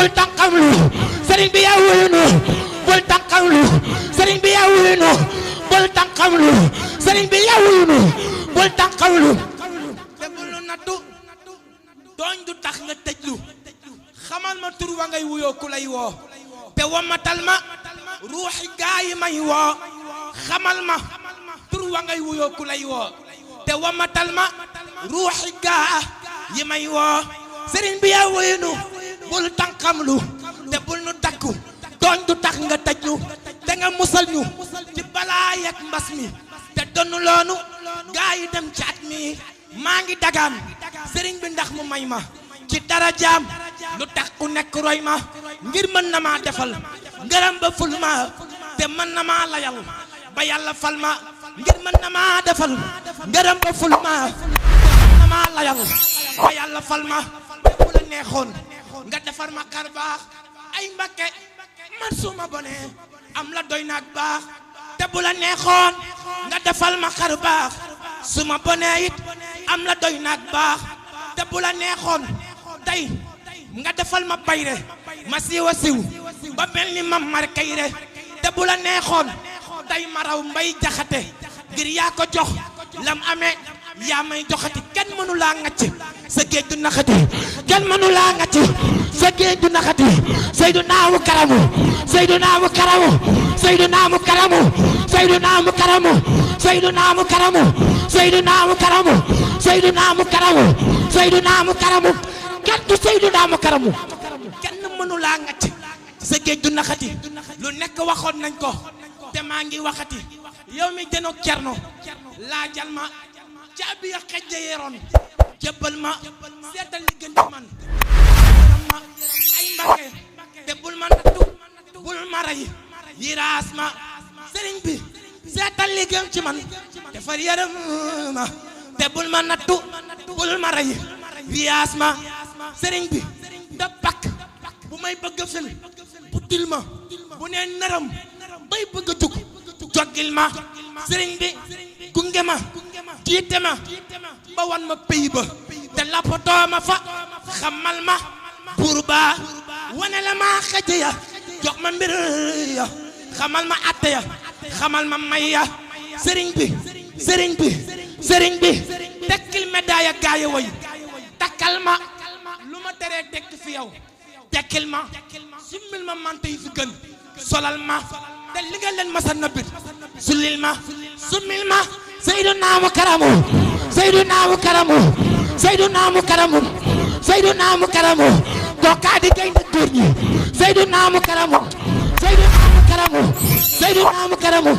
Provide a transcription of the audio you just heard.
bul tànqamlu sëriñ bi yaa wuyunu bul tànqamlu sëriñ bi yaa wuyunu bul tànqamlu sëriñ bi yaa wuyunu bul tànqamlu te bul nu nattu tooñ du tax nga tëjlu xamal ma tur wa ngay wuyoo ku lay woo te wamatal ma ruuxi gaa yi may woo xamal ma tur wa ngay wuyoo ku lay woo te wamatal ma ruuxi gaa yi may woo sëriñ bi yaa wuyunu bul tànqamlu te bul nu takku tooñ du tax nga tëjlu te nga musal ñu ci balaa yak mbas mi te donnu loonu gaa yi dem ci at mi maa ngi dagaan sëriñ bi ndax mu may ma ci darajaam lu tax ku nekk roy ma ngir mën na maa defal ngërëm ba ful ma te mën na maa layal ba yàlla fal ma ngir mën na maa defal ngërëm ba ful ma te mën na maa layal ba yàlla fal ma te bu la neexoon nga defar ma xar baax ay Mbakke man suma bonee am la doy naag baax te bu la neexoon nga defal ma xar baax suma bonee it am la doy naag baax te bu la neexoon tey nga defal ma bayre ma siiwa siw ba mel ni mam mar kayre te bu la neexoon tey ma raw mbay jaxate ngir yaa ko jox lam amee yaa may joxati kenn mënu laa ngacc sa géej du naxati kenn mënu laa ngacc sa géej du naxati Seydunaa mu karamu Seydunaa mu karamu Seydunaa mu karamu Seydunaa mu karamu Seydunaa mu karamu Seydunaa mu karamu Seydunaa mu karamu Seydunaa mu karamu kenn du Seydunaa mu karamu kenn mënu laa ngacc sa géej du naxati lu nekk waxoon nañ ko te maa ngi waxati yow mi jënoog cerno laajal ma caabi ya xejje yeroon jébbal ma seetal li gën ci man ma ay Mbakke te bul ma nattu bul ma rey yiraas ma sëriñ bi seetal li gën ci man defar yaram ma te bul ma nattu bul ma rey yiraas ma sëriñ bi da pakk bu may bëgg a fil putil ma bu nee naram bay bëgg a jug joggil ma sëriñ bi gunge ma jiite ma ba wan ma pays ba te lappatoo ma fa xamal ma buur ba wane la ma xëj ya jox ma mbir ya xamal ma atte ya xamal ma may ya sëriñ bi sëriñ bi sëriñ bi tekkil médaille ya gaaya way takkal ma lu ma teree tekk fi yow tekkil ma simmil ma mante yi fi gën solal ma te li nga leen masa nabit sulil ma summil ma Seydunaa mu karamu Seydunaa mu karamu Seydunaa mu karamu Seydunaa mu karamu kookaa di gaynde góor ñi Seydunaa mu karamu Seydunaa mu karamu Seydunaa mu karamu